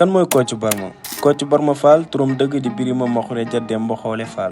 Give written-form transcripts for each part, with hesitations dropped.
kan mooy Kocc Barma Kocc Barma Fall turam dëgg di Birima Makhouredia Demba Khoole Fall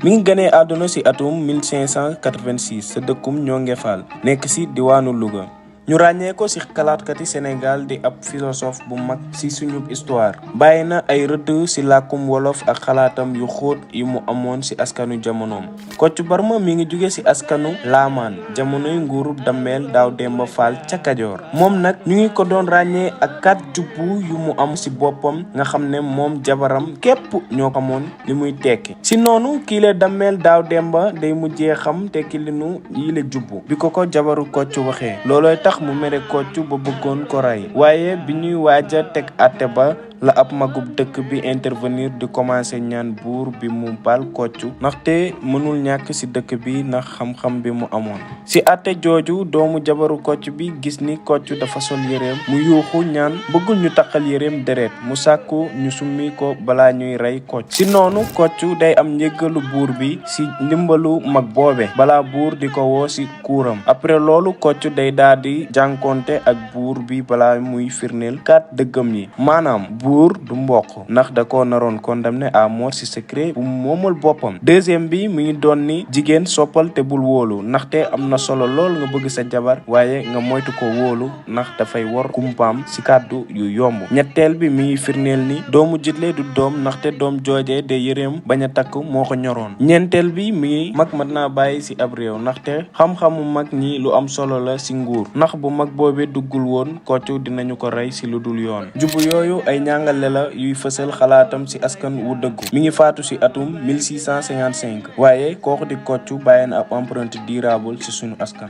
mi ngi ganee àdduna ci atum 1586 sa dëkkum Ñonge Fall nekk ci diwaanu Louga. ñu ràññee ko ci xalaatkati Sénégal di ab philosophe bu mag ci suñu histoire bàyyi na ay rëdd ci làkkum wolof ak xalaatam yu xóot yi mu amoon ci askanu jamonoom. Kocc Barma mi ngi jóge ci askanu laamaan jamonoy nguurub Dameel Daaw Demba Fall ca Kajoor moom nag ñu ngi ko doon ràññee ak 4 jubbu yu mu am ci boppam nga xam ne moom jabaram képp ñoo xamoon li muy tekki ci noonu kii la Dameel Daaw Demba day mujjee xam tekki li nu yi la jubbu bi ko jabaru Kocc waxee loolooy tax mu mere Kocc ba bëggoon ko rey waaye bi ñuy waaja teg àtte ba la ab magub dëkk bi intervenir di commencer ñaan buur bi mu baal Kocc ndaxte mënul ñàkk ci dëkk bi ndax xam-xam bi mu amoon. ci àtte jooju doomu jabaru Kocc bi gis ni Kocc dafa sol yéreem mu yuuxu ñaan bëggul ñu taqal yéreem deret mu sàkku ñu summi ko balaa ñuy rey Kocc. ci noonu Kocc day am njëggalu buur bi ci ndimbalu mag boobe balaa buur di ko woo ci kuuram après loolu Kocc day daal di jànkonte ak buur bi balaa muy firneel 4 dëggam yi maanaam buur du mbokk ndax da ko naroon condamné à mort ci secret bu moomal boppam. deuxième bi mu ngi doon ni jigéen soppal te bul wóolu ndaxte am na solo lool nga bëgg sa jabar waaye nga moytu ko wóolu ndax dafay wor kumpaam ci kàddu yu yomb. ñetteel bi mi ngi firneel ni doomu jitle du doom ndaxte doom joojee de yëreem bañ a takk moo ko ñoroon. ñeenteel bi mi ngi mag mat naa bàyyi ci ab réew ndaxte xam-xamu mag ñi lu am solo la ci nguur ndax bu mag boobee duggul woon Kocc dinañu ko rey ci lu dul yoon. jubbu yooyu ay njàngale la yuy fësal xalaatam ci askan wu dëggu mi ngi faatu ci atum 1655 waaye kooku di Kocc bàyyi na ab empreinte durable ci suñu askan.